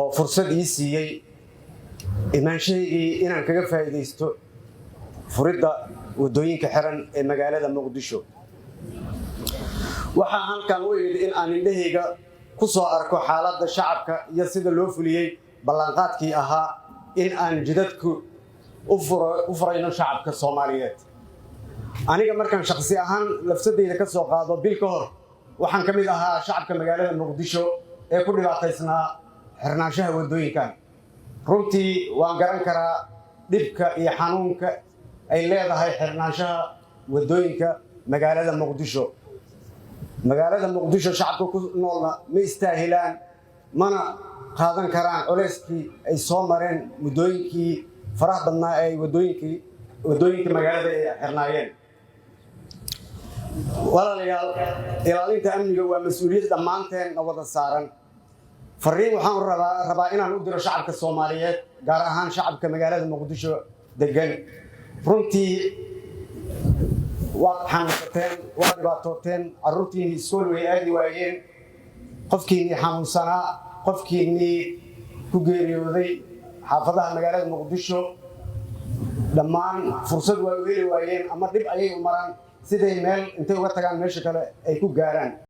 Oo fursad ii siiyey imaanshahaygii inaan kaga faa'iidaysto furidda waddooyinka xiran ee magaalada Muqdisho. Waxaa halkan u imid in aan indhahayga ku soo arko xaaladda shacabka iyo sida loo fuliyey ballanqaadkii ahaa in aan jidadku u furayno shacabka Soomaaliyeed. Aniga markaan shakhsi ahaan lafsadayda ka soo qaado, bil ka hor waxaan ka mid ahaa shacabka magaalada Muqdisho ee ku dhibaataysnaa xirnaanshaha waddooyinkan. Runtii waan garan karaa dhibka iyo xanuunka ay leedahay xirnaanshaha waddooyinka magaalada Muqdisho. Magaalada Muqdisho shacabka ku noolna ma istaahilaan, mana qaadan karaan culayskii ay soo mareen muddooyinkii faraha badnaa ee ay waddooyinka magaalada ay xirnaayeen. Walaalayaal, ilaalinta amniga waa mas-uuliyad dhammaanteen na wada saaran. Fariin waxaan rabaa inaan u diro shacabka Soomaaliyeed, gaar ahaan shacabka magaalada Muqdisho degan. Runtii waad xanuunsateen, waad dhibaatooteen, carruurtiinnii iskool way aadi waayeen, qofkiinnii xanuunsanaa, qofkiinnii ku geeriyooday xaafadaha magaalada Muqdisho, dhammaan fursad waa u heli waayeen ama dhib ayay u maraan siday meel intay uga tagaan meesha kale ay ku gaaraan.